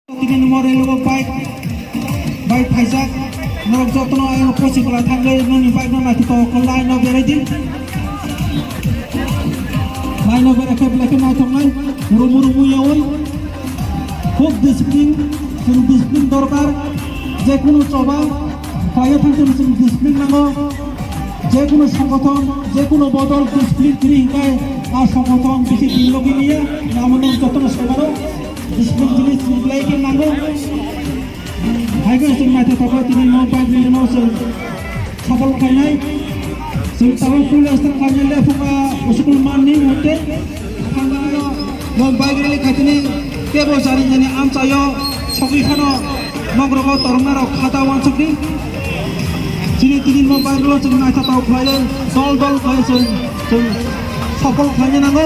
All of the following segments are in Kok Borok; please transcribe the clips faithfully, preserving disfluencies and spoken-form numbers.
Tini ni more lugo bike, bike phaijak. Norok jotono ayang posi kola thangwi nini bike no naithotok khe line no berai di. Line no berai khe belai khe naithoknai. Rumu rumu yawi. Khub discipline, chwng discipline dorkar. Jekunu choba, phaiya thang chwng discipline nango. Jekunu songothon, jekunu bodol discipline kwrwi hwnkhe a songothon bisi develop wngya. Namo nwng jotono sai mano. Discipline jinis belai khe nango. Hai khe chwng naithotok khe tini mo bike rally no chwng safol khlainai. Chwng tabuk puila start khlainai le phunga school man ni hote. Mo bike rally khaitini tebo jani jani amchaio sogwi phano nogrogo toroknarok khata uansukdi. Chini tini mo bike rally chwng naithotok khlaiwi dol dol khlaiwi chwng, chwng safol khlaina nango.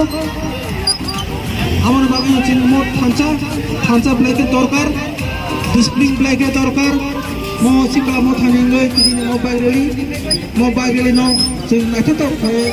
Aboni bagwi chini mo thansa, thansa belai khe dorkar, discipline belai khe dorkar. Mo sikla mo thani wngwi tini ni mo bike rally, mo bike rally no chwng naithotok khlaiwi.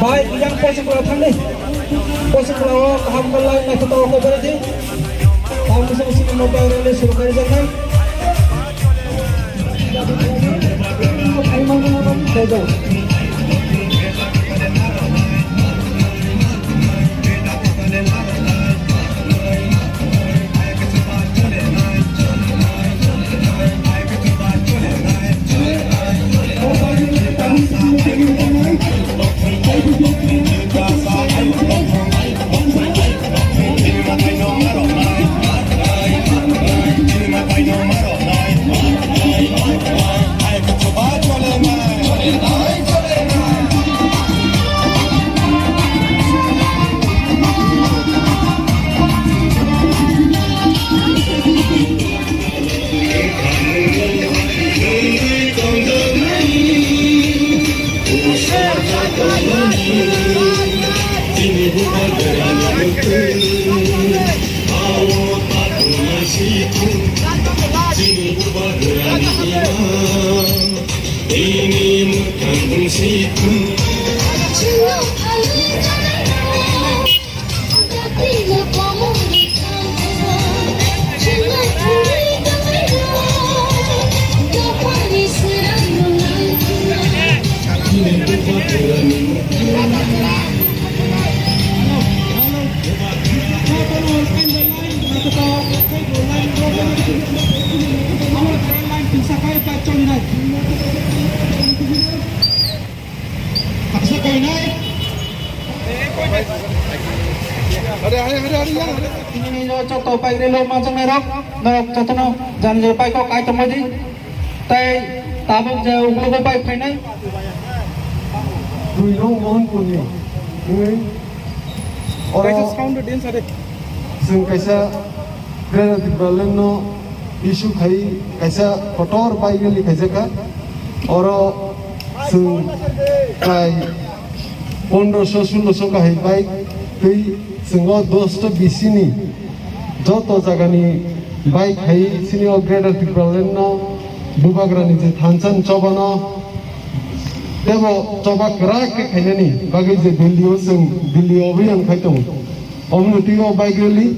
Bai, yang posok pula thangni. Posok pula o kaham belai naithotok khe beredi. Tamo sing sing no bai rele suru kari janai. Joto bike relo manjaknai rok, norok jotono jani jani bike o kai tongmani. Tai tabuk je ugulogo bike phainai. Duirong Mohanpurni. Oro kaisa sound din sade. Chwng kaisa Greater Tipraland no issue khai kaisa kotor bike rally khaijaka. Oro chwng kai pondroso sulloso kahai bike tei chwng o dosto bisini joto jagani bike hai chini o Greater Tipraland no bubagrani je thansa ni choba no tebo choba kwrak khe khainani bagwi je Delhi o chwng Delhi o abhiyan khai tongo. Omono twi o bike rally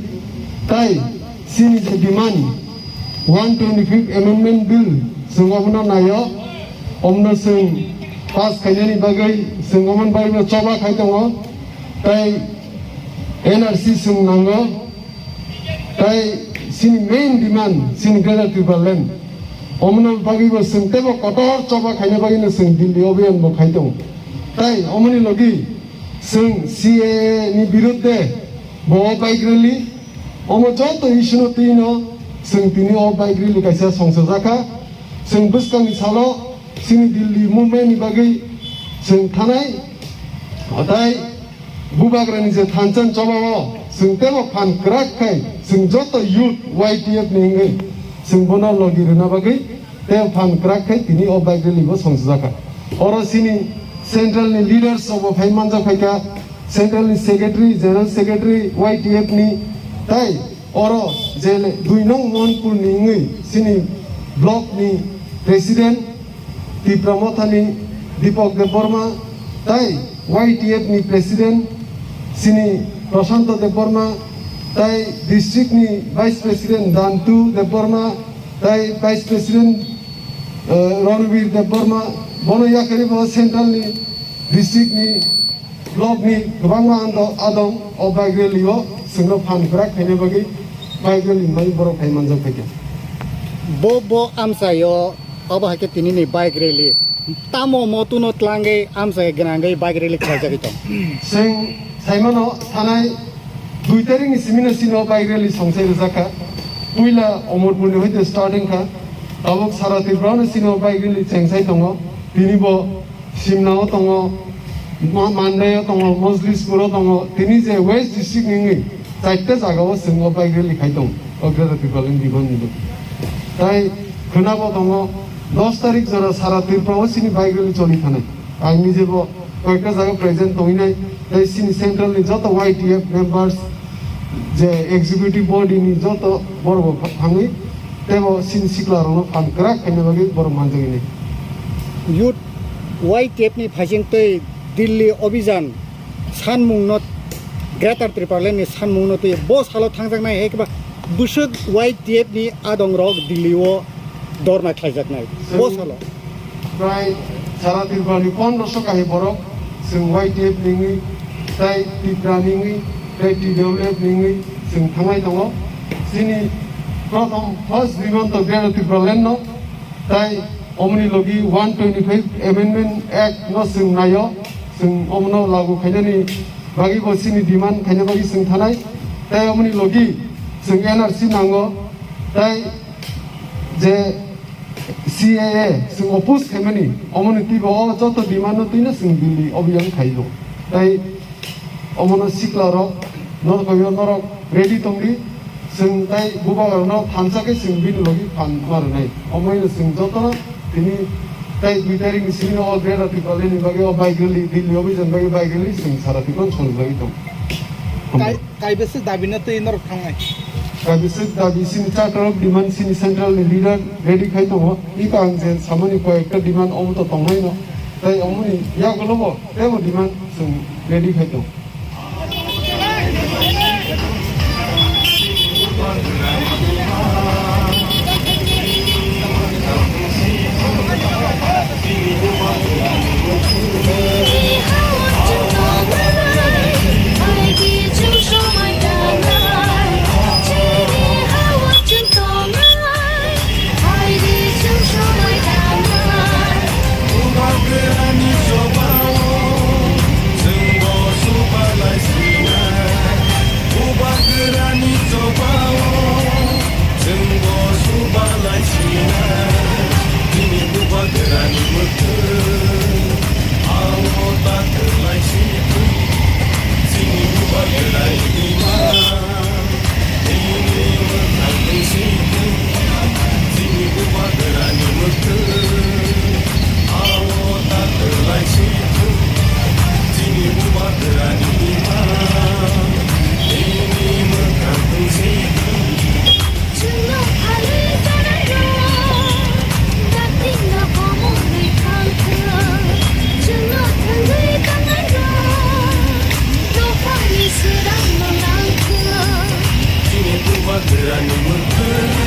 tai chini je demand one twenty-fifth Amendment Bill chwng omono naio, omono chwng pass khainani bagwi chwng omono bagwi no choba khai tongo, tai N R C chwng nango, tai chini main demand chini Greater Tipraland. Omono bagwi bo chwng teibo kotor choba khaina bagwi no chwng Delhi abhiyan bo khai tongo. Tai omoni logi chwng C A A ni birudde bo o bike rally, omo joto issue no twi no chwng tini o bike rally kaisa songchajakha. Chwng bwskangni salo chini Delhi movement ni bagwi chwng thanai, tai bubagrani je thansa ni choba o chwng teibo phan kwrak khai chwng joto youth Y T F ni wngwi chwng bono logi rwna bagwi Tei phan kwrak khai tini o bike rally bo songchajak kha. Oro chini central ni leaders rok bo phai manjak phai kha, central ni secretary, general secretary, Y T F ni, tei oro je dui nong Mohanpur ni wngwi chini block ni president Tipra Motha ni Deepak Debbarma, tei Y T F ni president chini Prashanto Debbarma, tei district ni vice president Dantu Debbarma, tei vice president, eh, Ranbir Debbarma, bono yakarwi bo central ni, district ni, block ni kwbangma ando-, adong o bike rally o chwngno phan kwrak khaina bagwi bike rally ni bagwi borok phai manjak phaikha. Bo, bo amchaio, obo hai khe tini ni bike rally. Tamo motuno tlangwi amchai gwnangwi bike rally khlaijagwi tong. Chwng saimano thanai dui tarikni simino chini o bike rally songchai rwjak kha. Puila Omorpurni hoite starting kha. Tabuk sara Tripurano chini o bike rally chengchai tongo. Tini bo Simnao tongo, Ma-, Mandaio tongo, Mojlispuro tongo. Tini je West District ni wngwi chaita jagao chwng o bike rally khai tongo, o Greater Tipraland ni bagwi. Tai khwnabo tongo, dos tarik jora sara Tripura o chini bike rally choli thanai. Ang nijebo koyekta jaga present tongwi nai, tai chini central ni joto Y T F members, je executive body ni joto borok bo thangwi, tebo chini sikla rokno phan kwrak khaina bagwi borok manjagwi nai. Youth Y T F ni phaising twi Delhi Obhijan sanmungno, Greater Tipraland ni sanmungno twi bo salo thangjaknai, hai khe ba bwswk Y T F ni adongrok Delhi o dorna khlaijaknai bo salo. Prai sara Tripura ni pondroso kahai borok chwng Y T F ni wngwi, tei Tipra ni wngwi, tei T W F ni wngwi chwng thanglai tongo. Chini prothom first biman to Greater Tipraland no, tei omoni logi one twenty-five Amendment Act no chwng naio, chwng omono lagu khainani bagwi bo chini demand khaina bagwi chwng thanai, tei omoni logi chwng N R C nango, tei je C A A chwng oppose khaimani, omoni twibo o joto demand no twino chwng Delhi obhiyan khaio. Tai omono sikla rok norok kaiyo norok ready tongdi, chwng tai bubagra rokno thansa khe chwng bini logi phan ma rwnai. Omoino chwng jotono tini tai dui tarikni simi o Greater Tipraland ni bagwi o bike rally, Delhi obhijan bagwi bike rally chwng sara Tripura songwi tong. Hambai. Kaibwswk dabi no twi norok thangnai? Kaibwswk dabi chini chatrok demand chini central ni leader ready khai tongo. Iko ang je samani koyekta demand omo to tongnai no. Tai omoni yagulo bo tebo demand chwng ready khai tongo. Bubagrani chobao, chwngbo subalai sinai, chini bubagrani mwkhwtwng, abo ta kwlai sithwng, chini bubagrani bima, chini mwkhang twi sithwng, chini bubagrani mwkhwtwng. Abo ta kwlai sithwng, chini bubagrani bima, nini mwkhang twi sithwng. Chwngno phalwi tanai rw, daktino komorwi thangkho. Chwngno thangwi tanai rw, dophani swrangno nangkho. Chini bubagrani mwkhwtwng.